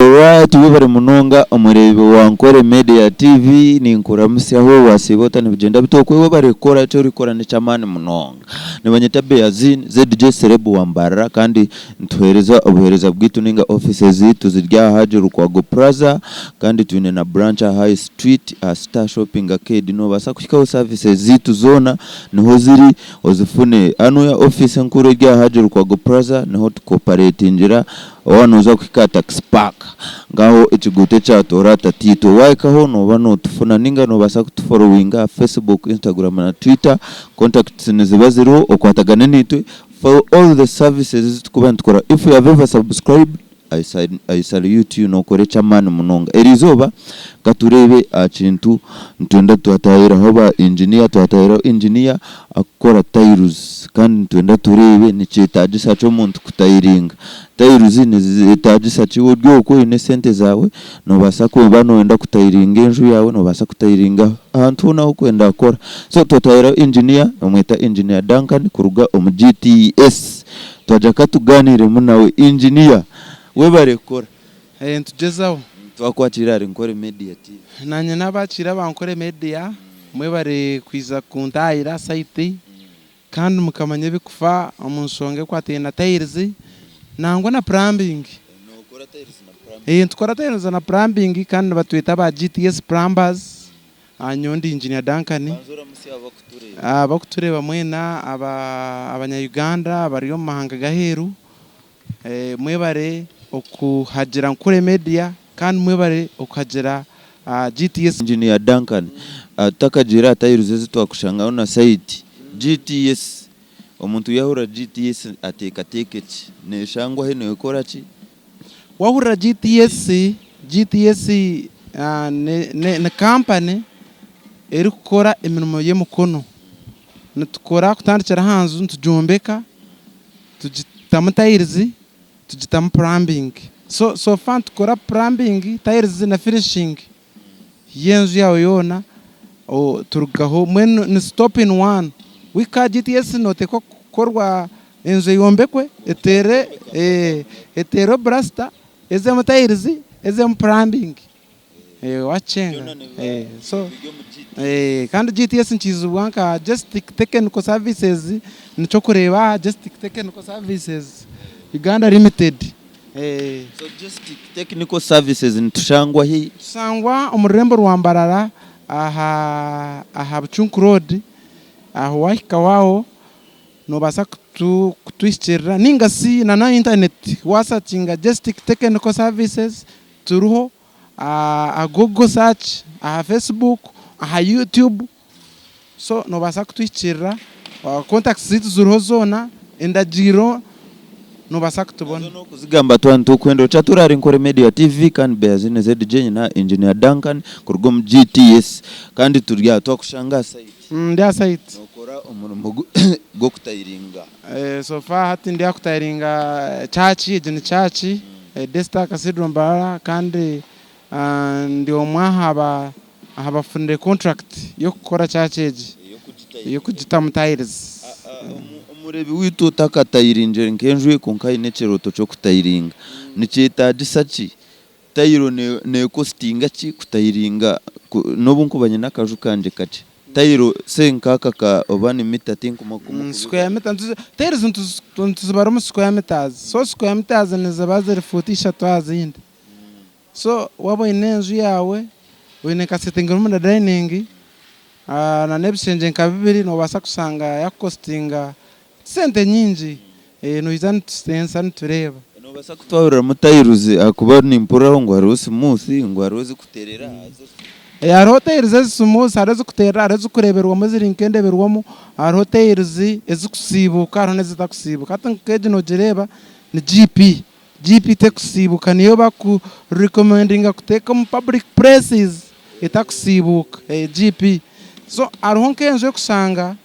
Alright webare munonga omureebi wa Nkore Media TV ninkuramutsyaho wasiiba ota nibigyenda bita okwe webare kukora eki orikukora nekyamaani munonga nibanyeta Beazin ZJ Celeb wa Mbarara kandi nituhereza obuhereza bwitu ninga offices ziitu ziri aha Hajji Lukwago Plaza kandi twine na branch aha High Street aha Star Shopping Arcade nobaasa kuhikaho services ziitu zoona niho ziri ozifune hanuya office enkuru eri aha Hajji Lukwago Plaza niho tukoparetingira Waaba nooza kuhika aha Taxi Park, ngaho ekiguuto ekyatoora tataitwe. Waahikaho nooba nootufuna nainga noobaasa kutuforowinga aha Facebook, Instagram na Twitter. Contacts niziba ziriho okwatagane naitwe for all the services ezi turikuba nitukora. If you have ever subscribed, I I salute you, nookora eky'amaani munonga. Eriizooba ka tureebe aha kintu nitwenda twatahiraho ba engineer, twatahiraho engineer akukora tiles kandi nitwenda tureebe nikyetagisa ki omuntu kutayiringa. Tiles nizetagisa ki? Ori okwo oyine esente zaawe nobaasa kuba noyenda kutayiringa enju yaawe, nobaasa kutayiringa ahantu hoona ahu orikwenda kukora. So twatahiraho engineer bamweta Engineer Duncan kuruga omu GTS. Twagira katugaaniremu nawe. Engineer webare kukora. Nitugyezaho. Twakwakiira ahari Nkore Media TV. Nanye nabakiira aba Nkore Media mwebare kwiza kuntahira aha site kandi mukamanya ebikufa omu nshonga ekwataine na tiles nangwa na plumbing. Nokora tiles na plumbing? Nitukora tiles na plumbing kandi nibatweta aba GTS plumbers. Nyowe ndi Engineer Duncan. Banza oramutsye abakutureeba. Abakutureeba mwena abanya Uganda abari omu mahanga g'aheeru. Mwebare okuhagira Nkore Media kandi mwebare okuhagira GTS. Engineer Duncan, tutakagiire aha tiles ezi twakushangaho na site, GTS, omuntu yahurira GTS ateekateeke ki? Neshangwa hi? Nekora ki? Wahurira GTS, GTS ni company erikukora emirimo y'emikono. Nitukora kutandikira aha nju nitugyombeka. Tugitamu tiles, tugitamu plumbing. So so far nitukora plumbing, tiles na finishing y'enju yaawe yoona turugaho mbwenu ni stop in one. Wahika aha GTS noteekwa kukorwa enju eyombekwe eteere eteerwe burasita ezemu tiles ezemu plumbing. Wakyenga so kandi GTS nikizibwa nka Gestic Technical Services nikyo okureeba aha Gestic Technical Services Uganda Limited. So Gestic Technical Services nitushangwa hi? Nitushangwa omu rurembo rwa Mbarara aha aha Bucunku Road aho wahikaho aho nobaasa kutuhikirira ninga shi na n'aha intaneti wasakinga Gestic Technical Services Turiho aha Google search, aha Facebook, aha YouTube so nobaasa kutuhikirira, contacts zaitu ziriho zoona, endagiiro nobaasa kutubona. Nazo nokuzigamba twaba nitukwenda okya turi ahari Nkore Media TV kandi Beazine ZJ na Engineer Duncan kuruga omu GTS kandi turi aha twakushanga aha site. Ndi aha site. Nokora omurimo gwokutayiringa. So far hati ndi aha kutayiringa church, egi ni church. Desta Cathedral Mbarara kandi ndi omwe aha bafunire contract y'okukora church egi ey'okugitamu tiles. Omureebi waitu otakatayiringire nk'enju ye kwonka aine ekirooto ky'okutayiringa, nikyetaagisa ki? Tayiro neekositinga ki kutayiringa n'obu nkuba nyine akaju kangye kakye? Tayiro se nk'aka ka oba ni mita tinkumanya oku murikubibara. Square meter tiles nituzibara omu square meters so square meters niziba ziri fuuti ishatu aha zindi so waaba oine enju yaawe oine nka sitting room na dining na n'ebishengye nka bibiri noobaasa kushanga yaakukositinga sente nyingi noija nitutensa nitureeba. Noobaasa kutwahuriramu tiles ahakuba nimpuriraho ngu hariho smooth ngu hariho ezikuterera. Hariho tiles ezi smooth, hariho ezikuterera, hariho ezikureeberwamu eziri nk'endeberwamu, hariho tiles ezikusiibuka hariho n'ezitakusiibuka. Hati nk'egi noogireeba ni GP, GP tekusiibuka niyo baku recommendinga kuteeka omu public places etakusiibuka GP. So hariho nk'enju orikushanga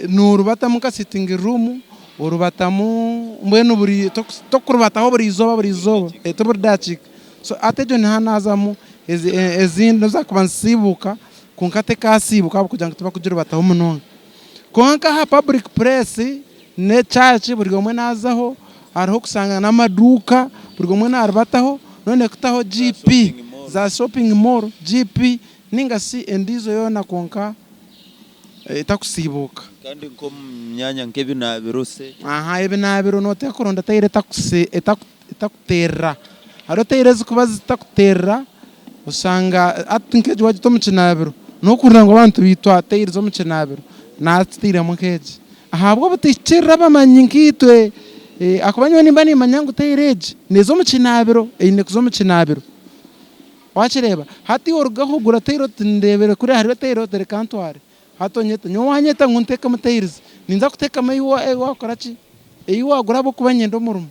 Noorubatamu nka sitting room, orubatamu mbwenu buri tokurubataho buri izooba buri izooba ti buri dakiika. So hati egyo niho naazamu ezindi nobu zaakuba nizisiibuuka kwonka tekaasiibuka ahabw'okugira ngu tibakugirubataho munonga. Kwonka aha public place ne church buri omwe naazaho, hariho okushanga n'amaduuka buri omwe naarubataho. Noine kutaho GP, za shopping mall, GP ninga shi endiijo yoona kwonka etakusiibuuka. Kandi nk'omu myanya nk'ebinaabiro se? Aha, ebinaabiro nooteekwa kuronda tayiro etakuteerera. Hariho tayiro ezirikuba zitakuteerera oshanga hati nk'egi waagita omu kinaabiro noohurira ngu abantu baitwa tayiro z'omu kinaabiro naatutairemu nk'egi. Ahabw'obutahikiirira abamanyi nkaitwe, ahakuba nyowe nimba nimmanya ngu tayiro egi neeza omu kinaabiro, eine kuza omu kinaabiro. Wakireeba? Hati iwe orugaho ogura tayiro oti ndeebire kuriya hariyo tayiro oti reka ntware. Hati onyeta, nyowe wanyeta ngu nteekemu tayirizi, ninza kuteekamu ei wakora ki? Ei wagura ahabw'okuba niinyenda omurimo.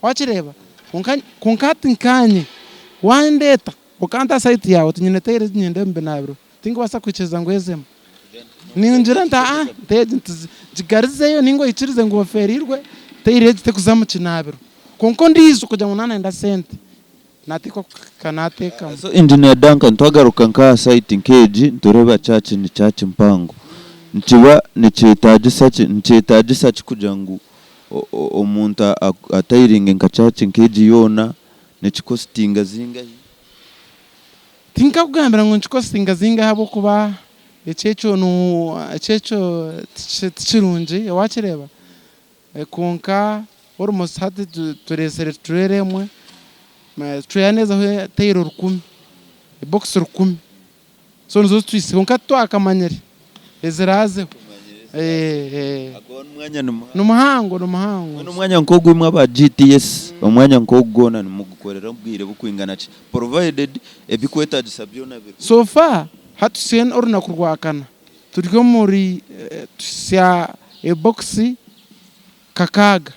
Wakireeba? Kwonka kwonka hati nkaanye, wandeeta okanta aha sayiti yaawe oti nyine tayiro ezi niinyenda omu binaabiro, Tinkubaasa kwikiriza ngu ezemu. Ningira nti aa egi ngigarizeyo ninga oikirize ngu ofeereirwe tairo egi tekuza mu kinaabiro. Kwonka ondiijo kugira ngu naaba nayenda sente nateekwa kuhika nateekamu. So Engineer Duncan twagaruka nka aha site nk'egi nitureeba church ni church mpango. Nikiba nikyetagisa ki nikyetagisa ki kugira ngu omuntu atayiringe nka church nk'egi yoona nikikositinga zingahi? Tinkakugambira ngu nikikosinga zingahi ahabw'okuba eky'ekyo eky'ekyo tikirungi wakireeba kwonka almost hati tureetsire trailer emwe, trailer neezaho tairo rukumi, ebokisi rukumi so nizo zitwitsire kwonka titwakamanyire eziraazeho. Ni muhango, ni muhango. Mbwenu omwanya nk'ogu imwe aba GTS omwanya nk'ogu gwona nimugukorera obwire bukwingana ki? Provided ebikwetagisa byona biriho. So far hati tutsya orunaku rwakana turi omuri tutsya ebokisi kakaaga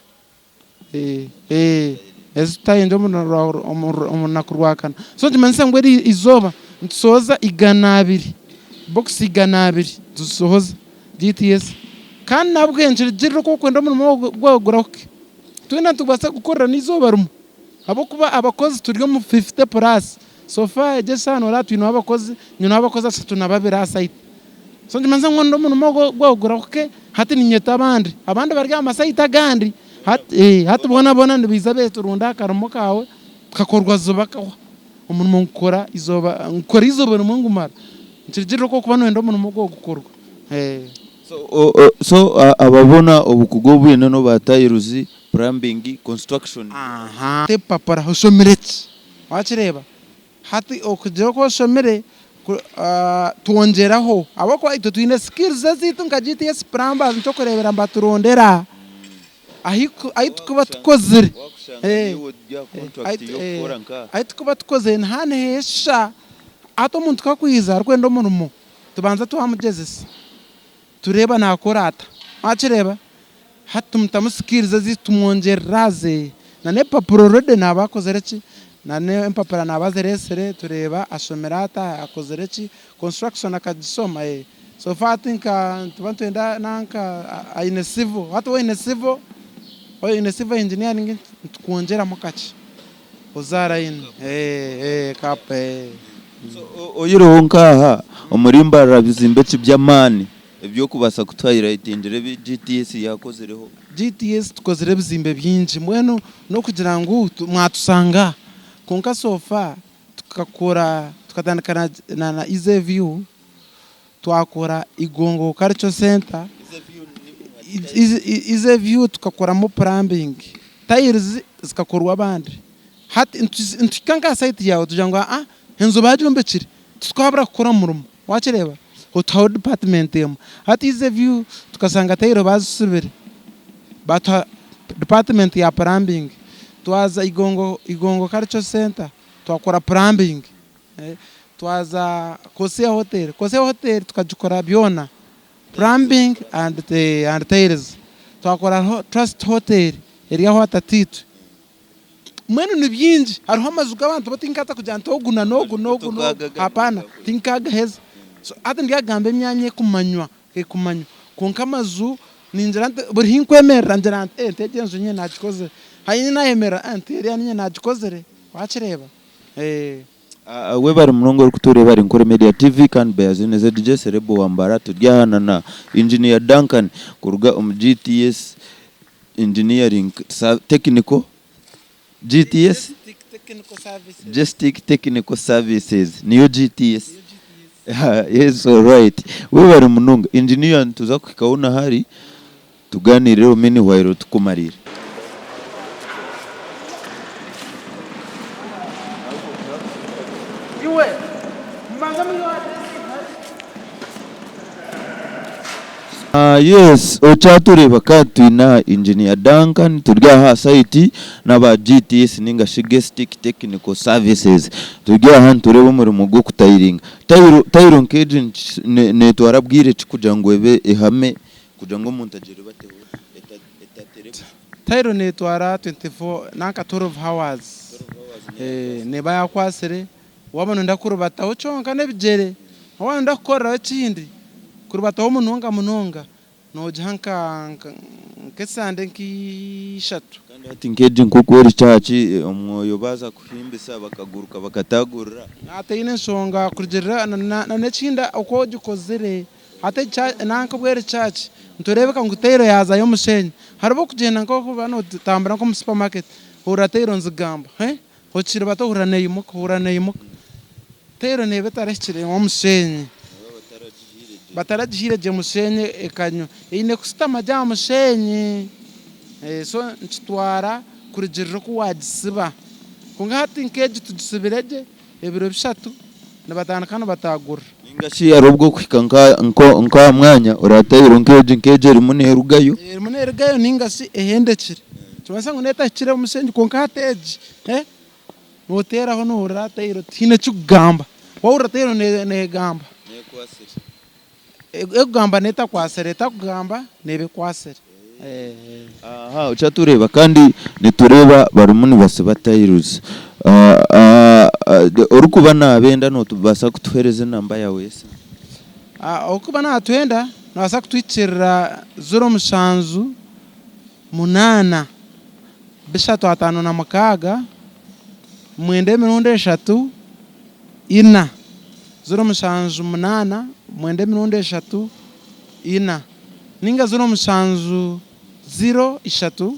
ezi tutayengye omu runaku rwakana so nikimanyisa ngu eri izooba nitusohoza 200 bokisi 200 tuzisohoza GTS kandi nabwe nikirugirira oku orikwenda omurimo gwawe gurahuke twena nitubaasa kugukorera n'eizooba rimwe. Ahabw'okuba abakozi turi omu fifty plus, so far egi esaaha noreeba twineho abakozi, nyineho abakozi 32 aha site. So nikimanyisa ngu omurimo ogwo gwaba gurahuke, hati niinyeta abandi, abandi bari aha masayiti agandi, hati hati boona boona nibaija beeturunda aha karimo kaawe, kakorwa juba kahwa. Omurimo ngukora eizooba, ngukora eizooba rimwe ngumara. Nikirugirira oku orikuba nooyenda omurimo gwawe gukorwe. So aba boona obukugu obu baine n'obwa tayiruzi, plumbing, construction. Aha. Epapura oshomire ki? Wakireeba? Hati okugira oku oshomire twongyeraho ahabw'okuba itwe twine skills ezaitu nka GTS plumbers nikyo orikureebera nibaturondera ahu turikuba tukozire. Ahu turikuba tukozire nihaba niheeshusha. Hati omuntu ku arikwija arikwenda omurimo tubanza twamugyezesa tureeba naakora ata. Wakireeba? Hati tumutamu skills ezi tumwongyerera aha zeeye. Na n'epapura already naaba akozire ki, na n'empapura naaba azireetsire tureeba ashomire ata, akozire ki, construction akagishoma ee. So far hati nka nituba nitwenda nanka aine civil, hati waaba oine civil, waaba oine civil engineering nitukwongyeramu kakye oze aha line ee, cap ee. So oyihireho nk'aha omuri Mbarara bizimbe ki by'amaani Eby'okubaasa kutuhayilayitingira ebi GTS yaakozireho. GTS tukozire ebizimbe bingi mbwenu n'okugira ngu mwatusanga kwonka so far tukakora tukatandika na Easy View twakora Igongo Cultural Centre, Easy View tukakoramu plumbing, tiles zikakorwa abandi. Hati nituhika nk'aha site yaawe tugira ngu aa enju baagyombekire titwabura kukora omurimo. Wakireeba? Otuhaho department emwe. Hati Easy View tukashanga tayiro bazisibire, batuha department ya plumbing. Twaza Igongo, Igongo Cultural Centre twakora plumbing. Twaza Kosiya Hotel, Kosiya Hotel tukagikora byona, plumbing and and tiles. Twakora Trust Hotel eri aho Atatiitwe. Mbwenu ni bingi, hariho amaju g'abantu abu tinkaza kugira nti ogu na n'ogu n'ogu n'ogu, hapana, tinkagaheza. So hati ndyagamba emyanya ekumanywa, ekumanywa. Kwonka amaju ningira nti buri hi nkwemerera ngira nti eh nti egi enju niinye naagikozire. Hanyine naayemerera eh nti eriya niinye naagikozire, waakireeba? Eh. Webare munonga orikutureeba ahari Nkore Media TV kandi Beazinne ZJ Celeb Wambara turi aha na Engineer Duncan kuruga omu GTS Engineering Technical GTS. Technical Services. Gestic Technical Services niyo GTS. Yes alright. Webare munonga. Engineer nituza kuhikaho na hari tuganireho meanwhile tukumarire. Iwe mubanze muyihe address Yes okyatureeba kandi twine aha Engineer Duncan turi aha aha site n'aba GTS ninga shi Gestic Technical Services turi aha nitureeba omurimo gw'okutayiringa. Tayiro tayiro nk'egi netwara bwire ki kugira ngu ebe ehame kugira ngu omuntu agireebe ateho etaterebwa? Tayiro netwara 24 nanka 12 hours neeba yakwasire Waaba nooyenda kurubataho kyonka n'ebigyere, waaba nooyenda kukoreraho ekindi, kurubataho munonga munonga, noogiha nka nk'esande nk'ishatu. Kandi hati nk'egi nk'oku eri kyaki, omwoyo baaza kuhimbisa bakaguruka bakataagurira. Hataine nshonga kurugiirira na n'ekindi oku ogikozire. Hati nanka obu eri kyaki, nitureebeka ngu tairo yaazayo omusheenyi. Hariho okugyenda nk'oku nootambura nk'omu supermarket, ohurira tairo nizigamba. Okiribata ohurira neyimuka, ohurira neyimuka. Tairo neeba etarahikire omushenyi. Bataragihiire gye mushenyi ekanywa. Eine kusitama gye aha mushenyi. So nikitwara kurugirira oku wagisiba. Kwonka hati nk'egi tugisibire gye ebiro bishatu nibatandika nibatagurira. Ninga shi hariho obu orikuhika nk'aha mwanya oreeba tairo nk'egi nk'egi erimu neerugayo. Erimu neerugayo ninga shi ehendekire. Nikimanyisa ngu neetahikire omushenyi kwonka hati egi nooteeraho noohurira tairo tihaine ekikugamba. Waahurira tairo neegamba, ekugamba neetakwatsire, etakugamba neeba ekwatsire. Aha okyatureeba kandi nitureeba barimu nibasiba tiles. Orikuba nabenda nobaasa kutuheereza enamba yaawe y'esimu? Orikuba natwenda nabaasa kutuhikirira ziro mushanju munaana bishatu ataano na mukaaga mwenda emirundi eshatu ina. 078 mwenda emirundi eshatu ina. Ninga 0 7 0 3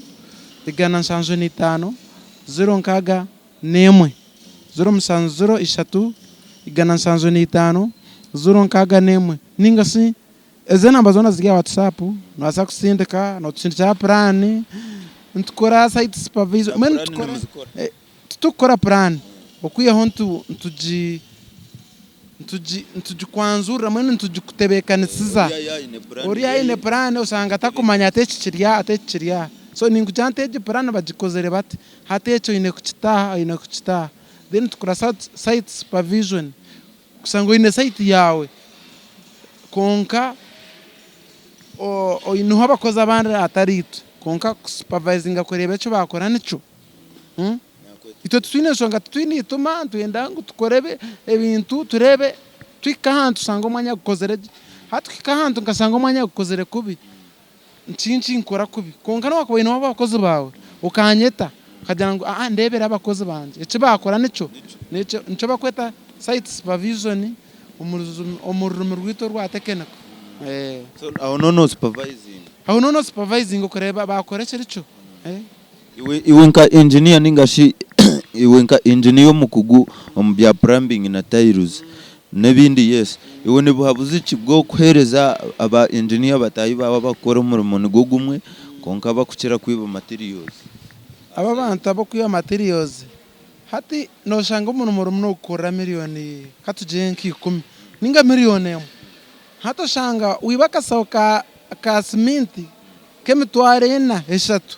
175 0 61. 0 7 0 3 175 0 61. Ninga shi ezo enamba zoona ziri aha WhatsApp, nobaasa kusindika, notusindikira puraani, nitukora site supervision, mbwenu nitukora, titurikukora puraani okwihaho nitugi. Nitugikwanzurira mbwenu nitugikutebeekanisiza. Oriya aine puraani oshanga atakumanya ati eki kiri aha ati eki kiri aha. So ninkugira nti egi puraani bagikozire bati, hati eki oine kukita aha, oine kukita aha. Then tukora site supervision kushanga oine site yaawe kwonka oineho abakozi abandi atari itwe kwonka kusupervisinga kureeba eki baakora nikyo. Itwe titwine nshonga, titwine eituma, nitwenda ngu tukore ebintu tureebe tuhike ahantu tushange omwanya gukozire gye. Hati kuhika ahantu nkashanga omwanya gukozire kubi, nkinkinkora kubi. Kwonka nobu wakuba oineho abakozi baawe, okanyeta okagira ngu aa ndeebera abakozi bangye eki baakora nikyo, nikyo barikweta site supervision omu rurimi rwaitu orwa tekiniko. So aho noho nosupervisinga? Aho noho nosupervisinga okureeba baakora ekirikyo. Iwe nka engineer ninga shi iwe nka engineer omukugu omu bya plumbing na tiles n'ebindi yes, iwe ni buhabuzi ki bw'okuheereza aba engineer bataahi baawe abakukora omurimo nigwo gumwe kwonka abakukira kwiba materials? Abo abantu abakwiba materials hati noshanga omurimo orimu nogukorera million katugire nka ikumi ninga million emwe hati oshanga wiba akashaho ka siminti k'emitwaro ena, eshatu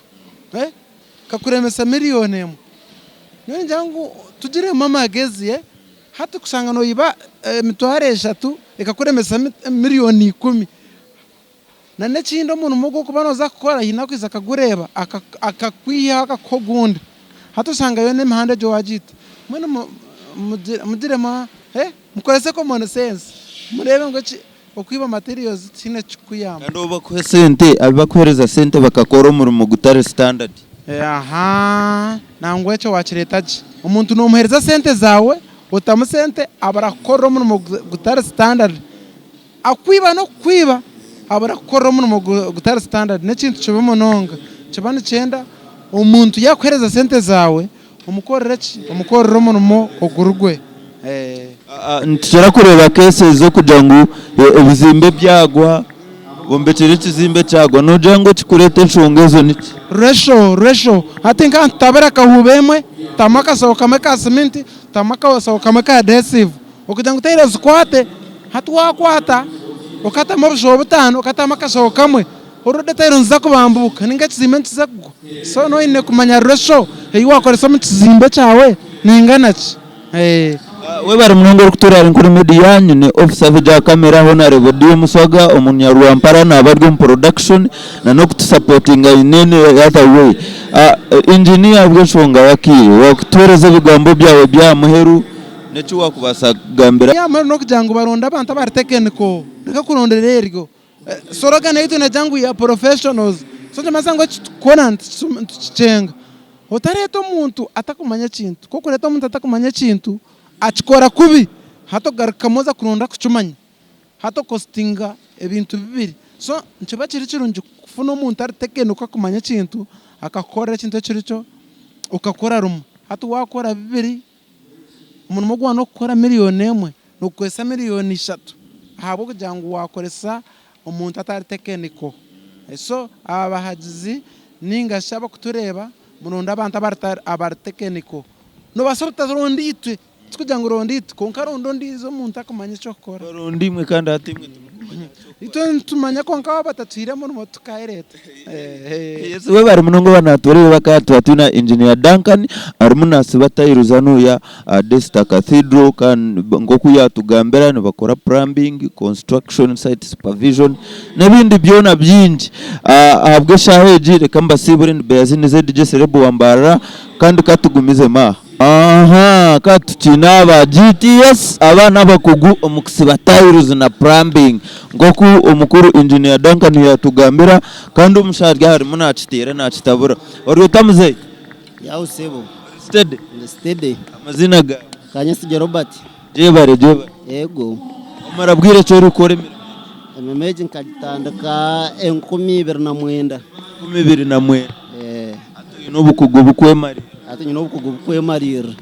kakuremesa miriyoni emwe. Nyowe ningira ngu tugiremu amagezi, hati kushanga noyiba emitwaro eshatu ekakuremesa miriyoni ikumi. Na n'ekindi omurimo ogu orikuba nooza kukora haine arikwija akagureeba akakwihaho akakuha ogundi. Hati oshanga yoona emihanda egyo waagiita. Mbwenu mugiremu, mukorese common sense mureebe ngu eki. Okwiba materials tihaine ekikukuyamba. Kandi obu bakuha esente, abu bakuhereza sente bakakora omurimo gutari standard. Ahaa nangwa ekyo wakireeta gye. Omuntu nomuhereza sente zaawe, otamu sente abura kukukorera omurimo gutari standard. Akwiba nokukwiba abura kukukorera omurimo gutari standard nekintu kibi munonga. Nikiba nikyenda omuntu yakuhereza sente zaawe. Omukorere ki? Omukorere omurimo oguri gwe. Nitukira kureeba cases z'okugira ngu ebizimbe byagwa, bombekire ekizimbe kyagwa, noogira ngu ekirikureeta enshonga ezo niki? Ratio, ratio. Hati nka nitutabura akahuuba emwe, tutamu akashaho kamwe ka siminti, tutamu akashaho kamwe ka adhesive okugira ngu tairo zikwate. Hati waakwata okatamu obushaho butaano, okatamu akashaho kamwe, Already tairo niziza kubambuuka ninga ekizimbe nikiza kugwa. So noba oine kumanya ratio ei wakoresa omu kizimbe kyawe neingana ki. Webare munonga orikutuura ahari Nkore Media, nyine Officer Vijay aha camera Honarebo Dio Muswaga omunyarwampara naaba ari omu production na n'okutusapotinga in any other way. Engineer ahabw'enshonga y'akaire wakutuheereza ebigambo byawe by'aha muheru n'eki wakubaasa kugambira. Eby'aha muheru n'okugira ngu baronde abantu abari technical, reka kurondera eryo. Slogan yaitu negira ngu we are professionals so nikimanyisa ngu eki turikukora nitukikyenga. Otareeta omuntu atakumanya ekintu, ku orikureeta omuntu atakumanya ekintu akikora kubi hati ogarukamu oza kuronda kukimanya hati okositinga ebintu bibiri. So nikiba kiri kirungi kufuna omuntu ari technical akumanya ekintu akakukorera ekintu ekirikyo okakora rumwe. Hati waakora bibiri. Omurimo ogu waaba n'okukora miriyoni emwe, nigukukozesa miriyoni ishatu ahabw'okugira ngu waakoresa omuntu atari tekeniko. So abahagizi nainga shi abarikutureeba, muronde abantu abari tekeniko. Noobaasa obutaronda itwe, tikugira ngu ronda itwe, kwonka ronda ondiijo omuntu arikumanya eky'okukora. Baronde imwe kandi hati imwe timurikumanya eky'okukora. Itwe nitumanya kwonka baaba batatuhaire omurimo tukayereeta. Yes webare munonga oba natureeba kandi tuba twine engineer Duncan arimu nasiba tiles hanuya aha Desta Cathedral kandi nkoku yatugambira nibakora plumbing, construction site supervision nebindi byona bingi. Ahabw'eshaaha egi reka mbasiibure ni Beyazini ZJ Celeb wa Mbarara kandi katugumizemu aha. Aha ka tukiine aba GTS aba n'abakugu omu kusiba tiles na plumbing nk'oku omukuru Engineer Duncan yatugambira kandi omushaija arimu nakiteera nakitabura. Ori ota muzeeyi? Yaho sebo. Ori steady? Ndi steady. Amaziina gaawe? Kanyesigye Robert. Gyebare gyebare. Yego. Omara bwire ki orikukora emirimo egi? Emirimo egi nkagitandika 2009. 2009? Hati oine obukugu bukwemarira? Hati nyine obukugu bukwemariirira.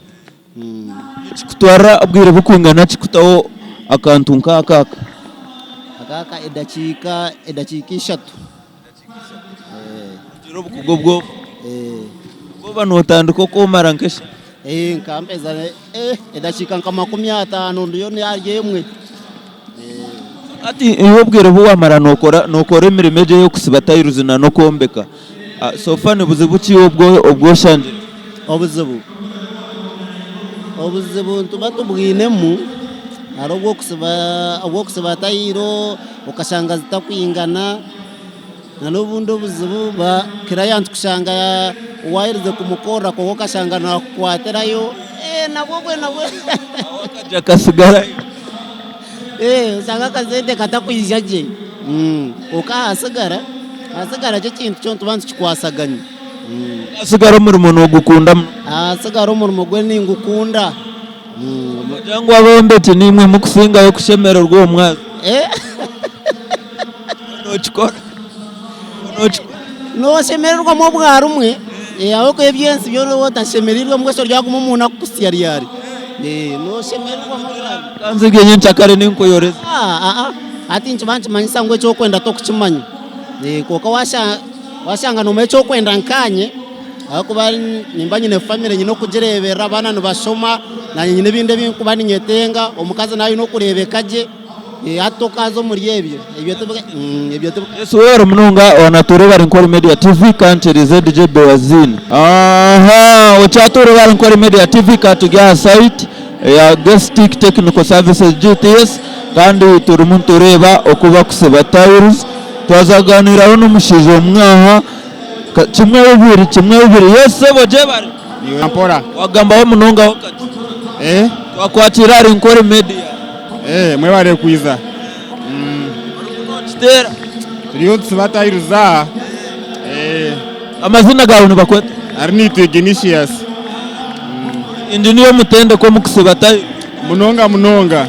Nikikutwarira obwire bukwingana ki kutaho akantu nk'aka aka? Aka aka edakiika edakiika ishatu. Ogira obukugu obwo obwoba notandika okwomara nk'eshaaha? Nkampeza edakiika nka 50 ndiyo narya emwe. Hati iwe obwire obu wamara nokora nokora emirimo egi ey'okusiba tayiruzi na n'okwombeka, so far ni buzibu ki obu obu oshangire? Obuzibu, obuzibu nituba tubwinemu hariho obw'okusiba obw'okusiba tayiro okashanga zitakwingana na n'obundi obuzibu ba kirayenti kushanga waaherize kumukorera kwonka okashanga naakukwatirayo nabwo obwe nabwo. Aho akagye kasigarayo. Osanga akasente katakwija gye kwonka hasigara hasigara gye ekintu kyo nituba nitukikwasaganya. Hasigara omurimo nogukunda munonga? Hasigara omurimo gwe ningukunda. Noogira ngu abombeki niimwe mukusingayo kushemererwa omu mwanya? Nookikora? Nookikora? Nooshemererwamu obwa rumwe ahabw'okuba eby'ensi byo nooba otashemereirwe mbwenu shi oryaguma omu naku kuhitsya ryari? Nooshemererwamu obwa rumwe. Ka nzirye nyenkyakare ninkuyoreza. Hati nikiba nikimanyisa ngu eki orikwenda tokukimanya. Kwonka waashanga noomanya eki orikwenda nkaanye, ahabw'okuba nimba nyine famire nyine okugireeberera, abaana nibashoma, naanye nyine ebindi ebi ndikuba ninyetenga, omukazi nawe aine okureebeka gye. Hati tokaaza omuri ebyo. Ebyo tibi ebyo tibi. Yesu webare munonga wanatuura ebare Nkore Media TV kandi ZJ Bewazin. Aha okyatuura ebare Nkore Media TV kandi turi aha site ya Gestic Technical Services GTS kandi turimu nitureeba oku bakusiba tiles. Twaza kuganiraho n'omushaija omwe aha kimwe bibiri kimwe bibiri. Yes sebo gyebare. Iwe mpora. Wagambaho munonga ho kakye. Eh? Twakwakira ahari Nkore Media. Eh, mwebare kwiza. Orimu nokiteera? Turiyo nitusiba tiles aha. Eh. Amazina gaawe nibakweta? Ari niitwe Ignatius. Engineer omutendekwa omu kusiba tiles. Munonga munonga.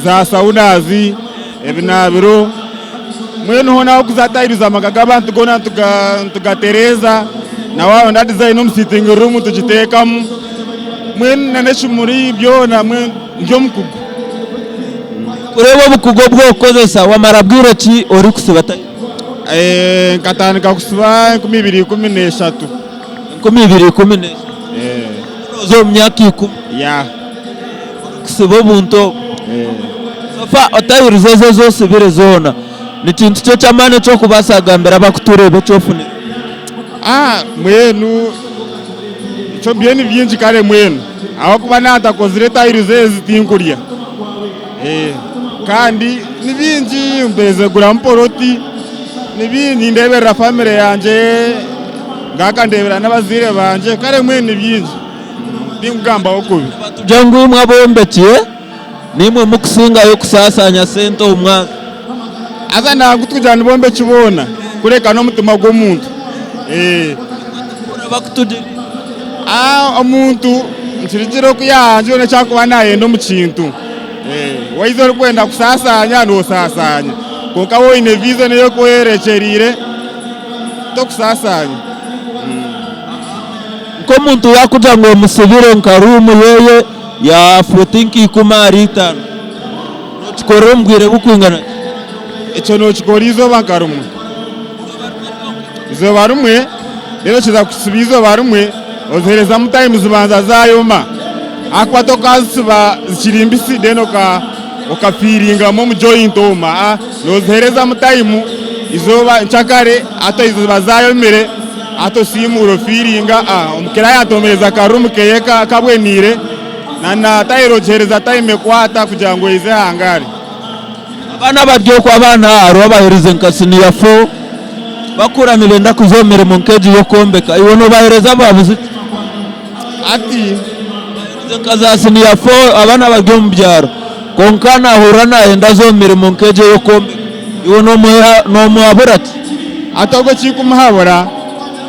Za saunas, ebinaabiro, mbwenu hoona ahu kuza tiles amaka g'abantu goona nitugatereeza na waayenda design omu sitting room tugiteekamu. Mbwenu na n'ekimuri byona mbwenu ndi omukugu. Kureeba obukugu obu orikukozesa wamara bwire ki orikusiba tayiro? Nkatandika kusiba 2013. 2013? Nooza omu myaka ikumi orikusiba obuntu obu. So far tayiro ezi ezi osibire zoona ni kintu ki eky'amaani eki orikubaasa kugambira abarikutureeba eki ofunire? Mbwenu Ekyo byo ni bingi kare mbwenu ahabw'okuba naatakozire tayiruzi ezi tinkurya. Kandi ni bingi mperize kuguramu poloti, ni bingi nindeeberera famire yangye, ngaruka ndeeberera n'abazaire bangye kare mbwenu ni bingi tinkugambaho kubi. Nibatugira ngu imwe abombeki niimwe mukusingayo kusaasaanya sente omu mwaka. Haza nangwa tikugira ngu nibombeki boona kureka n'omutima gw'omuntu. Omuntu nikirigira oku yahangirwe n'eki arikuba nayenda omu kintu. Waiza orikwenda kusaasaanya noosaasaanya kwonka waaba oine vision ei orikuba oyerekyereire tokusaasaanya. Nk'omuntu yaakugira ngu omusibire nka ruumu yeeye ya fuuti nka ikumi ahari itaano, nookikorera omu bwire burikwingana ki? Ekyo nookikora eizooba nka rimwe. Eizooba rimwe, reero okiza kusiba eizooba rimwe, oziheerezamu tayimu zibanza zaayoma. Ahakuba tokaazisiba zikiri mbisi then okafiiringamu omu joyinti omu, aa nooziheerezamu tayimu eizooba nkyakare hati ziba zaayomire hati osiimuura ofiiringa, omukirayanta omuheereza akaruumu keeye kaboniire na tayiro ogiheereza tayimu ekwata kugira ngu eze ehangare. Abaana abari okwo abaana hariho abaherize nka siniya fo bakura nibenda kuza omu mirimo nk'egi y'okwombeka iwe nobahereza buhabuzi ki? Ati. Baherize nka za siniya fo abaana bari omu byaro kwonka nahurira nayenda aze omu mirimo nk'egi ey'okwombeka iwe nomuhabura ki? Hati ogwo ekikumuhabura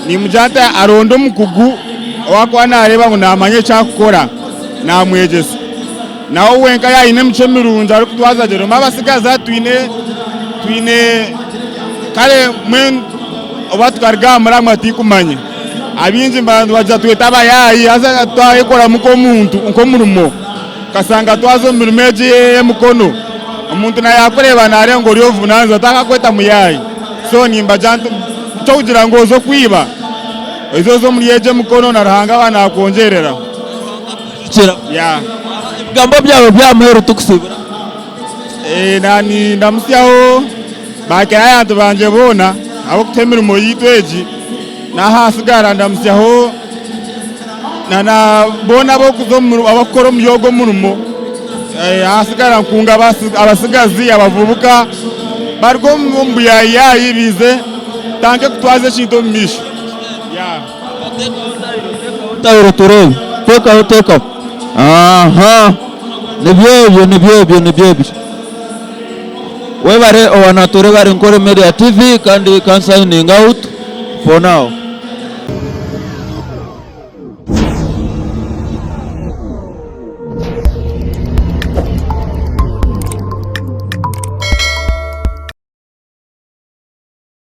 nimugira nti aronde omukugu ou arikuba nareeba ngu namanya eki arikukora namwegyesa. Nawe wenka yaaba aine emicwe mirungi arikutwaza gye reero abatsigazi hati twine twine kare mbwenu oba tukaruga aha muramwa tikumanya. Abaingi nibagira twete abayaayi haza twayekoramu nk'omuntu nk'omurimo okashanga twaza omu mirimo egi ey'emikono omuntu na yaakureeba naareeba ngu ori obuvunaanizibwa takakweta muyaayi. So nimbagira nti ekyokugira ngu oze kwiba oze oze omuri egi emikono na Ruhanga aba naakwongyerera. Ebigambo byawe by'aha muheru tukusiibura. Naanye nindamutsyaho baakirayanti bangye boona ahabw'okutuha emirimo yaitu egi, n'ahaatsigara ndamutsyaho na boona abarikukora omuri ogu omurimo, ahaatsigara nkunga abatsigazi, abavubuka baruge omu buyaayiyayi baije tutandike kutwaza ekintu omu maisho. Tekaho tureebe. Tekaho tekaho. Aha. Nibyo ebyo nibyo ebyo nibyo ebyo. Webare owa Naturebare Nkore Media TV kandi ka nsayininge out for now.